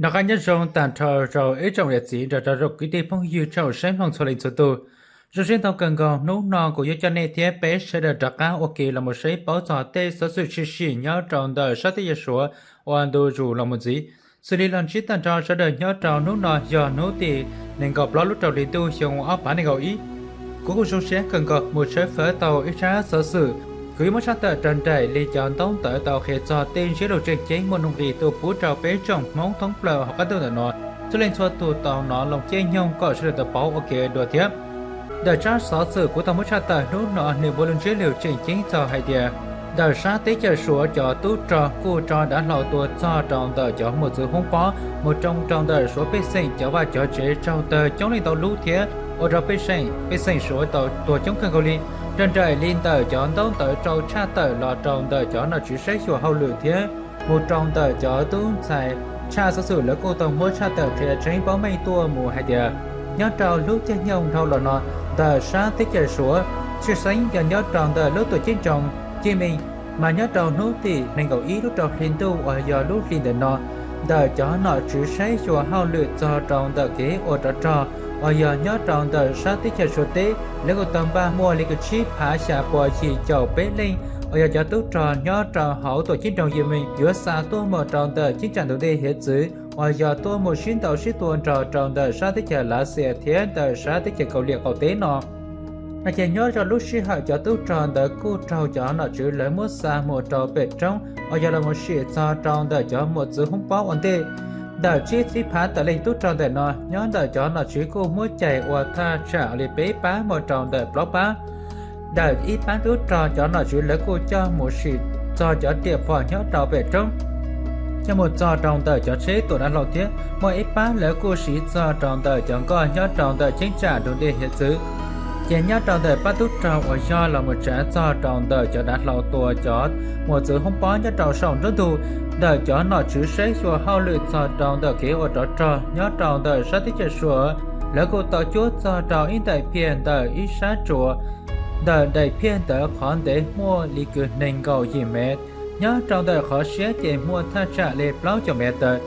Nov qab nyob zoo tag nrho rau ib tsoom niam txiv nrog rau kwv tij phooj ywg tsoom saib mloog txhua leej txhua tus. Zoo siab ntau kawg nkaus hnub no kuv yuav coj nej thiab peb sawv daws rov qab ua ke los mus saib paub txog tej xov xwm tshwm sim nyob rau ntawm sab teb chaws Suav uas ntu zus los mus ntxiv. Xws li los ntsib tag nrho sawv daws nyob rau hnub no yog hnub tim nees nkaum plaub lub rau hli ntuj xyoo ob phav nees nkaum ib. Kuv kuj zoo siab kawg nkaus mus tshawb fawb tau ib tsab xov xwm. Kuv yuav muab tshaj tawm raws nraim li cov ntaub ntawv tau qhia txog tej ntsiab lus tseem ceeb muaj nuj nqis tuaj pub rau peb tsoom Hmoob thoob plaws hauv qab ntuj ntawm no txhua leej txhua tus tau hnov loo caij nyoog kom sawv daws tau paub ua ke dua thiab. Ntawm tsab xov xwm kuv tau muab tshaj tawm hnub no nws muaj lub ntsiab lus tseem ceeb txog hais tias ntawm sab teb chaws Suav cov tub rog kuj tso dav hlau tua txog rau ntawm cov mos txwv hoob pob mus rau rau ntawm Suav pej xeem cov vaj cov tsev raug tawg coob leej ntau lub thiab ua rau pej xeem, pej xeem Suav tau tuag coob kawg nkaus li. Raws nraim li ntawm cov ntaub ntawv tau tshaj tawm los rau ntawm cov nom tswv saib xyuas hauj lwm thiab mus rau ntawm cov tub ntxhais tshaj xov xwm lawv kuj tau muab tshaj tawm qhia tseeb paub meej tuaj mus hais tias nyob rau lub caij nyoog dhau los no ntawm sab teb chaws Suav tshwj xeeb yog nyob rau ntawm lub tuam ceeb nroog Yeej Meej, mas nyob rau hnub tim nees nkaum ib lub rau hli ntuj uas yog lub hli ntawm no ntawm cov nom tswv saib xyuas hauj lwm txog rau ntawm kev ua rov rog uas yog nyob rau ntawm sab teb chaws Suav teb lawv kuj tau npaj muaj li kwv tsib phav xya pua yim caum peb leej uas yog cov tub rog nyob rau hauv tuam ceeb nroog Yeej Meej yuav xa tuaj mus rau ntawm cheeb tsam ntug dej hiav txwv uas yog tuaj mus sib ntaus sib tua nrog rau ntawm sab teb chaws Lav Xias thiab ntawm sab teb chaws Kaus Lim qaum teb no. No ces nyob rau lub sij hawm cov tub rog ntawd kuj raug cov nom tswv lawv muab xa mus rau pem roob uas yog los mus sim txog rau ntawm cov mos txwv hoob pob ua ntej. Ntawm tsib txhiab phav tawm leej tub rog ntawm no nyob ntawm cov nom tswv kuj muab cais ua thaj tsam li peb pab mus rau ntawm plaub pab. Ntawm ib pab tub rog cov nom tswv lawv kuj coj mus sim txog cov riam phom nyob rau pem roob, coj mus txog rau ntawm cov tsheb tua dav hlau thiab muaj ib pab lawv kuj siv txog rau ntawm cov nkoj nyob rau ntawm cheeb tsam ntug dej hiav txwv. Ces nyob rau ntawm pab tub rog uas yog los mus tsav txog rau ntawm cov dav hlau tua cov mos txwv hoob pob nyob rau saum nruab ntug, ntawm cov nom tswv saib xyuas hauj lwm txog rau ntawm kev ua rov rog nyob rau ntawm sab teb chaws Suav, lawv kuj tau cuab txog rau ib daim phiaj ntawm ib sab tsuas. Ntawm daim phiaj ntawd qhov ntev muaj li kwv nees nkaum yim mev, nyob rau ntawm qhov siab ces muaj thaj tsam li plaub caum mev tawm.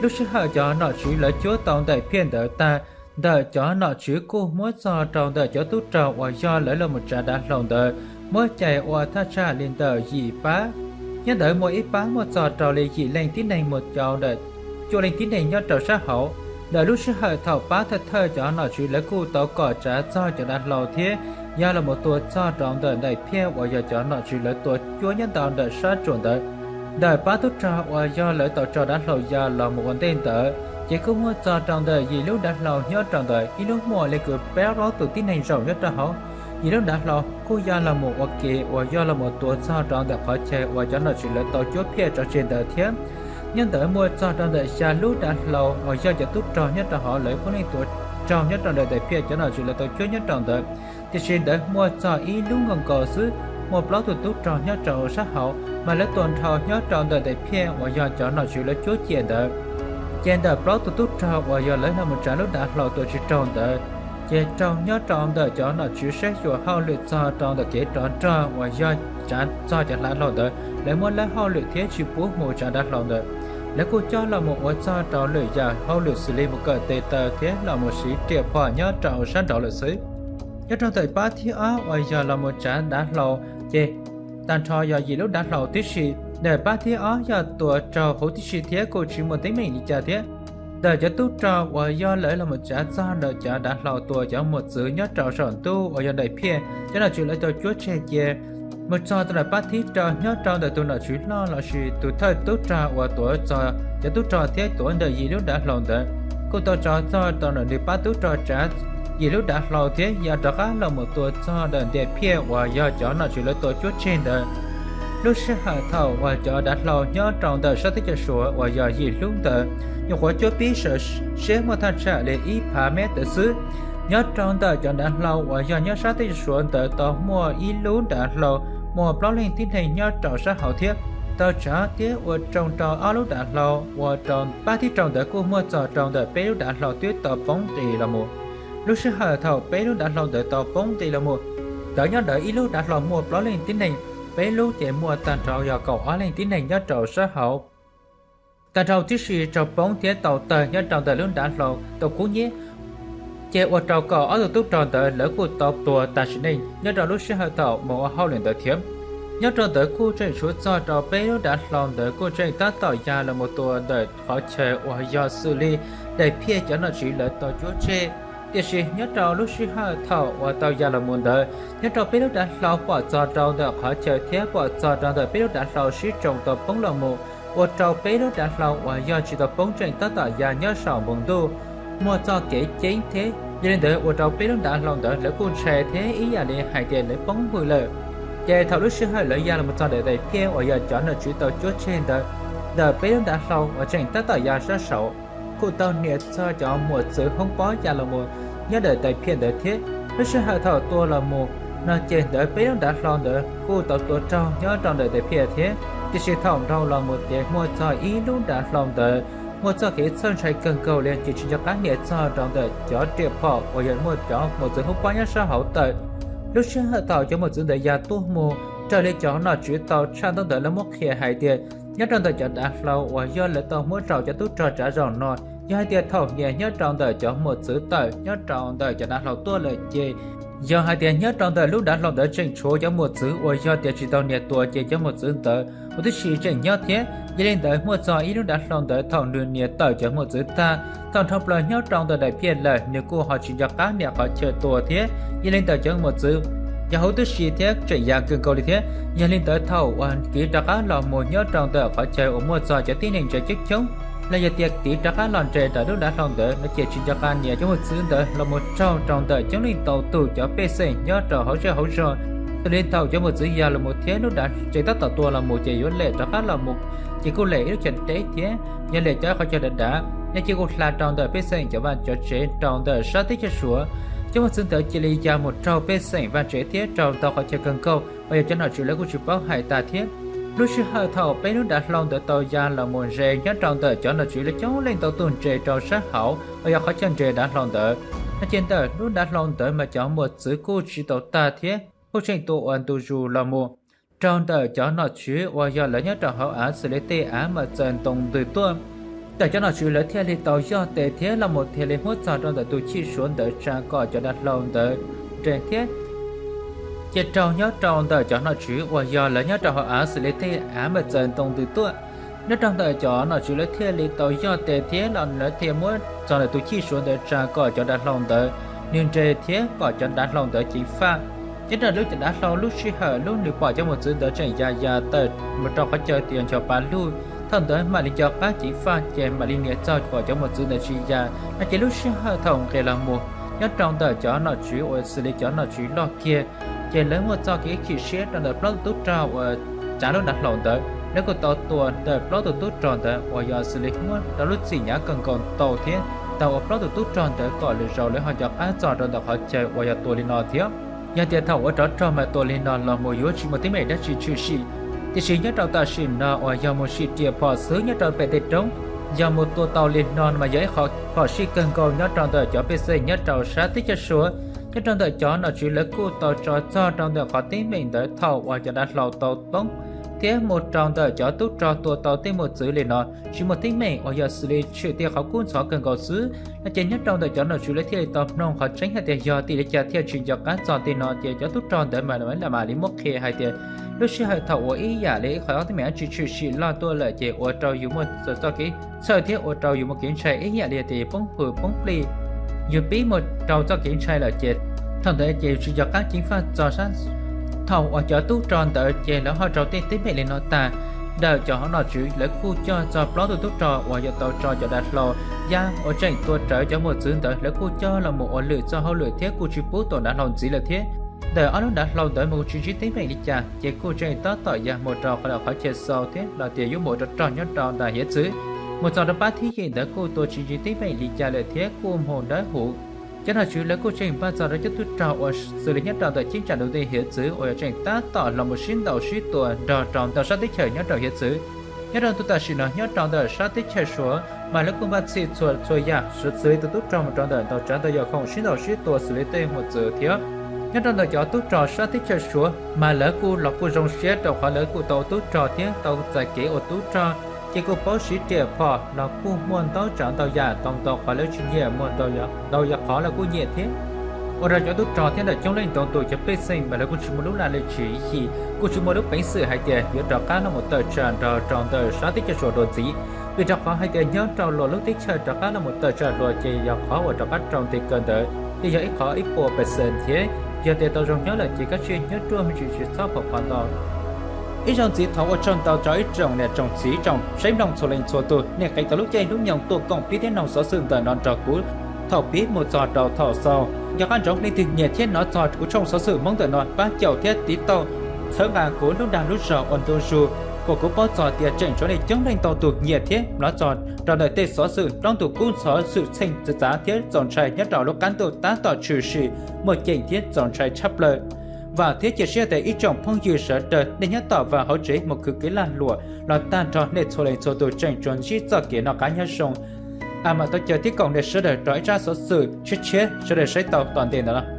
Lub sij hawm cov nom tswv lawv cuab tau daim phiaj ntawd tag, ntawm cov nom tswv kuj muab txog rau ntawm cov tub rog uas yog lawv los mus tsav dav hlau ntawd, muab cais ua thaj tsam li ntawm yim pab. Nyob ntawd muaj ib pab muaj txog rau li yim leej tib neeg mus rau ntawm cuaj leej tib neeg nyob rau sab hauv. Ntawm lub sij hawm thaum pab thawj thawj cov nom tswv lawv kuj tau kom tsav txog cov dav hlau thiab yog los mus tua txog rau ntawm daim phiaj uas yog cov nom tswv lawv tua cuab nyob ntawm sab tsuas ntawd. Ntawm pab tub rog uas yog lawv tau tso dav hlau ya los mus ua ntej ntawd, ces kuj muaj txog rau ntawm yim lub dav hlau nyob rau ntawd, ib lub muaj li kwv peb plaub tus tib neeg zaum nyob rau hauv. Yim lub dav hlau kuj yog los mus ua ke uas yog los mus tua txog rau ntawm qhov chaw uas cov nom tswv lawv tau cuab phiaj tso tseg ntawd thiab. Nyob ntawd muaj txog rau ntawm xya lub dav hlau uas yog cov tub rog nyob rau hauv lawv puav leej tua raug nyob rau ntawm daim phiaj cov nom tswv lawv tau cuab nyob rau ntawd. Tiam sis ntawd muaj txog ib lub nkaus nkaus xwb, muaj plaub tus tub rog nyob rau sab hauv, mas lawv tua nrhau nyob rau ntawm daim phiaj uas yog cov nom tswv lawv cuab cia ntawd. Ces ntawm plaub tus tub rog uas yog lawv los mus tsav lub dav hlau tua tsis raug ntawd, ces raug nyob rau ntawm cov nom tswv saib xyuas hauj lwm txog rau ntawm kev rov rog uas yog tsav txog cov dav hlau ntawd, lawv muab lawv hauj lwm thiab tsis pub mus tsav dav hlau ntawd. Lawv kuj coj los mus ua txog rau lwm yam hauj lwm xws li mus kawm tes taw thiab los mus siv riam phom nyob rau sab nraud lawm xwb. Nyob rau ntawm pab thib ob uas yog los mus tsav dav hlau, ces tag nrho yog yim lub dav hlau tib si. Ntawm pab thib ob yog tua raug huv tib si thiab kuj tsis muaj teeb meem li cas thiab. Ntawm cov tub rog uas yog lawv los mus tsav txog ntawm cov dav hlau tua cov mos txwv nyob rau saum ntuj uas yog daim phiaj cov nom tswv lawv tau cuab tseg cia, mus txog rau ntawm pab thib rau nyob rau ntawm tus nom tswv loj lossis tus thawj tub rog uas tuav txog cov tub rog thiab tuav ntawm yim lub dav hlau ntawd, kuj tau tso txog rau ntawm nws pab tub rog tsav yim lub dav hlau thiab ya rov qab los mus tua txog ntawm daim phiaj uas yog cov nom tswv lawv tau cuab tseg ntawd. Lub sij hawm thaum uas cov dav hlau nyob rau ntawm sab teb chaws Suav uas yog yim lub ntawd, nyuam qhuav cuab pib sawv siab muaj thaj tsam li ib phav mev tawm xwb. Nyob rau ntawm cov dav hlau uas yog nyob sab teb chaws Suav ntawd tau muaj ib lub dav hlau muaj plaub leej tib neeg nyob rau sab hauv thiab. tau tsav thiab ua tsoo rau ob lub dav hlau uas rau pab thib rau ntawd kuj muaj txog rau ntawm peb lub dav hlau twb tau poob nqis los mus. Lub sij hawm thaum peb lub dav hlau ntawd tau poob nqis los mus, ntawd nyob ntawd ib lub dav hlau muaj plaub leej tib neeg, peb lub ces muaj tag nrho yog kaum ob leej tib neeg nyob rau sab hauv. Tag nrho tib si raug poob thiab tau tawg nyob rau ntawm lub dav hlau tau kub nyeb, ces ua rau kaum ob tug tub rog ntawd lawv kuj tau tuag tas sim neej nyob rau lub sij hawm thaum mus ua hauj lwm ntawd thiab. Nyob rau ntawd kuj tseem tshuav txog rau peb lub dav hlau ntawd kuj tseem tab tom ya los mus tua ntawm qhov chaw uas yog xws li daim phiaj cov nom tswv lawv tau cuab tseg. Tiam sis nyob rau lub sij hawm thaum uas tau ya los mus ntawd, nyob rau peb lub dav hlau pom txog rau ntawm qhov chaw thiab pom txog rau ntawm peb lub dav hlau sib tsoo tau poob los mus, ua rau peb lub dav hlau uas yog tsis tau poob tseem tab tom ya nyob saum npoo ntuj, muaj txoj kev ceeb thiab. Yog li ntawd ua rau peb lub dav hlau ntawd lawv kuj ntshai thiab ib yam li hais tias lawv poob hwm lawm. Ces thaum lub sij hawm lawv ya los mus txog ntawm daim phiaj uas yog cov nom tswv tau cuab tseg ntawd, ntawm peb lub dav hlau uas tseem tab tom ya sab saud, kuj tau nias txog cov mos txwv hoob pob ya los mus nyob ntawm daim phiaj ntawd thiab. Lub sij hawm thaum tua los mus no ces ntawd peb lub dav hlau ntawd kuj tau tua raug nyob rau ntawm daim phiaj thiab. Tiam sis thaum nrau los mus ces muaj txog ib lub dav hlau ntawd muaj txoj kev txhawj ntshai kawg nkaus li ces tsis nco qab nias txog rau ntawm cov riam phom uas yog muaj cov mos txwv hoob pob nyob sab hauv tawm. Lub sij hawm thaum cov mos txwv ntawd ya tuaj mus raws li cov nom tswv tau tshaj ntaub ntawd lawv muab qhia hais tias nyob rau ntawm cov dav hlau uas yog lawv tau muab rau cov tub rog tsav zaum no, yog hais tias thaum nias nyob rau ntawm cov mos txwv tawm nyob rau ntawm cov dav hlau tuaj lawm ces yog hais tias nyob rau ntawm lub dav hlau ntawd tseem tshuav cov mos txwv uas yog tias tsis tau nias tua ces cov mos txwv ntawd huv tib si tseem nyob thiab. Yog li ntawd muaj txog ib lub dav hlau ntawd thaum nws nias tawm cov mos txwv tag, thaum nrho plaws nyob rau ntawm daim phiaj lawm nws kuj ho tsis nco qab nias qhov chaw tua thiab. Yog li ntawd cov mos txwv yog huv tib si thiab tseem ya kawg nkaus li thiab. Yog li ntawd thaum uas kiv rov qab los mus nyob rau ntawm qhov chaw uas muaj txog cov tib neeg ntse coob coob, los yog tias kiv rov qab los nres ntawm lub dav hlau ntawd no ces tsis nco qab nias cov mos txwv ntawd los mus raug rau ntawm coob leej ntau tus cov pej xeem nyob rau hauv zej hauv zog. Xws li thaum cov mos txwv ya los mus thiab lub dav tseem tab tom tua los mus ces yuav lem rov qab los mus, ces kuj lem ib lub chaw deb thiab yog lem cov qhov chaw dav dav no ces kuj hla rau ntawm pej xeem cov vaj cov tsev rau ntawm sab teb chaws Suav. Cov mos txwv ntawd cia li ya mus raug pej xeem vaj tsev thiab raug ntau qhov chaw kawg nkaus uas yog cov nom tswv lawv kuj tsis paub hais tas thiab. Lub sij hawm thaum peb lub dav hlau ntawd tau ya los mus nres nyob rau ntawm cov nom tswv lawv coob leej ntau tus nres rau sab hauv uas yog qhov chaw nres dav hlau ntawd no ces ntawm lub dav hlau ntawd mas cov mos txwv kuj tsis tau tag thiab kuj tseem tua ua ntu zus los mus raug ntawm cov nom tswv uas yog lawv nyob rau hauv av xws li tej av mas txawm ntoo ntws tuaj. Ntawm cov nom tswv lawv thiaj li tau yog tes thiab los mus thiaj li muab txog rau ntawm tus chij Suav ntawd tsa kom cov dav hlau ntawd nres thiab cia raug nyob rau ntawm cov nom tswv uas yog lawv nyob rau hauv av xws li tej av mas txawm ntoo ntws tuaj. Nyob rau ntawm cov nom tswv lawv thiaj li tau yog tes thiab los lawv thiaj muab txog ntawm tus chij Suav ntawd tsa kom cov dav hlau ntawd nws nres thiab kom cov dav hlau ntawd ceev faj. Nyob rau lub cov dav hlau lub sij hawm lub nws pom cov mos txwv ntawd tseem ya ya tawm mus rau qhov chaw tias ncho pa lug, thaum ntawd mam li nco qab ceev faj ces mam li nias txog kom cov mos txwv ntawd tsis ya no ces lub sij hawm thaum nqis los mus nyob rau ntawm cov nom tswv uas xws li cov nom tswv loj kiag ces lawv muaj txoj kev chim siab rau ntawm plaub tug tub rog uas tsav lub dav hlau ntawd, lawv kuj tau tua ntawm plaub tug tub rog ntawd uas yog xws li muab rau lub txim hnyav kawg nkaus ntau thiab tau ua plaub tug tub rog ntawd kom lwm zaus lawv ho nco qab txog rau ntawm qhov chaw uas yog tua li no thiab. Yog tias thaum ua rov rog mas tua li no los mus yuav tsis muaj teeb meem dab tsi tshwm sim. Tiam sis nyob rau tam sim no uas yog mus sim riam phom xwb nyob rau pem tej roob, yog mus tua tau li no mas yog ib qho phom sij kawg nkaus nyob rau ntawm cov pej xeem nyob rau sab teb chaws Suav. Nyob rau ntawm cov nom tswv lawv kuj tau tso txog rau ntawm qhov teeb meem ntawd thaum uas cov dav hlau tau poob thiab mus rau ntawm cov tub rog tua tau tej mos txwv li no tsis muaj teeb meem uas yog xws li tshwm tej qhov kub ntxhov kawg nkaus xwb no ces nyob rau ntawm cov nom tswv lawv thiaj li tau mloog qhov tseeb hais tias yog tim li cas thiaj tsis nco qab txog tej no ces cov tub rog ntawd mas mam li muab qhia hais tias lub sij hawm thaum uas ib yam li ib qho teeb meem dab tsi tshwm sim loj tuaj lawm ces ua rau yus muaj txoj kev txhawj thiab ua rau yus muaj kev ntshai ib yam li tias yus poob hwm poob plig, yus pib mus rau txoj kev ntshai lawm ces thaum ntawd ces yus tsis nco qab ceev faj txog sab. Thaum uas cov tub rog ntawd ces lawv ho rau tej teeb meem li no tag, ntawm cov nom tswv lawv kuj coj txog plaub tug tub rog uas yog tau tso cov dav hlau ya uas tseem tua rawv cov mos txwv ntawd lawv kuj coj los mus ua lwm txoj hauj lwm thiab kuj tsis pub tua dav hlau ntxiv lawm thiab. Ntawm ob lub dav hlau ntawd mas kuj tsis ntsib teeb meem li cas ces kuj tseem tab tom ya mus rau qhov chaw xaus thiab los tias yuav mus rov rog nyob rau ntawm hiav txwv. Mus txog rau pab thib yim ntawd kuj tua tsis ntsib teeb meem li cas lawm thiab kuj mus dawb huv. Cov nom tswv lawv kuj tseem npaj txog rau cov tub rog uas xws li nyob rau ntawm cheeb tsam ntu ti hiav txwv uas yog tseem tab tom los mus sib ntaus sib tua nrog rau ntau sab teb chaws nyob rau hiav txwv. Nyob rau ntu tam sim no nyob rau ntawm sab teb chaws Suav mas lawv kuj npaj txhij txhua txhua yam xws li tus tub rog mus rau ntawm ntau tsav ntau yam khoom sib ntaus sib tua xws li tej mus txwv thiab. Nyob rau ntawm cov tub rog sab teb chaws Suav mas lawv kuj los kuj zoo siab rau qhov lawv kuj tau tub rog thiab tau txais kev ua tub rog, ces kuj paub siv riam phom los kuj muaj ntau tsav ntau yam tau ntau qhov lawv tsis nyiam, muaj ntau yam qhov lawv kuj nyiam thiab. Ua rau cov tub rog thiab ntawm coob leej ntau tus cov pej xeem mas lawv kuj tsis muaj lub laj lim tswv yim, kuj tsis muaj lub peev xwm hais tias yuav rov qab los mus tawm tsam nrog rau ntawm sab teb chaws Suav dua ntxiv. Vim rau qhov hais tias nyob rau luag lub teb chaws rov qab los mus tawm tsam dua ces yog qhov uas rov qab rau nti kawg ntawd ces yog ib qhov ib puas percent thiab. Yog tias tau zoo nyob lawm ces koj tsiaj nyob ruaj me ntsis tsis txhob phom phom ntau. Ib zaug ntxiv thov ua tsaug ntau rau ib tsoom niam tsoom txiv tsoom saib mloog txhua leej txhua tus, nej qiv tau lub caij lub nyoog tuaj koom pib thiab mloog xov xwm ntawm no nrog kuv thaum pib mus txog rau thaum xaus. Nco qab ntsoov leej twg nyiam thiab hnov txog kuv tshooj xov xwm Hmoob ntawm no pab caum thiab tiv tauj txhawb nqa kuv lub dag lub zog ua ntu zus, kom kuv paub txog tias tseem tshuav nej coob leej ntau tus nyiam thiab hnov txog rau ntawm tej xov xwm plaub ntug kub ntxhov xwm txheej txawv txav thiab txaus ntshai nyob rau lub qab ntuj tab tom tshwm sim muaj ceem thiab txaus ntshai tshaj plaws. Vam thiab cia siab tias ib tsoom phooj ywg sawv daws nej nyob tom vam hauv tsev mus khwv kev lag luam los tag nrho nej txhua leej txhua tus tseem tsuas ntsib txoj kev noj qab nyob zoo. A mam tau caw thiab koom nej sawv daws rau ib tsab xov xwm tshiab tshiab sawv daws saib tau tom ntej ntawm no.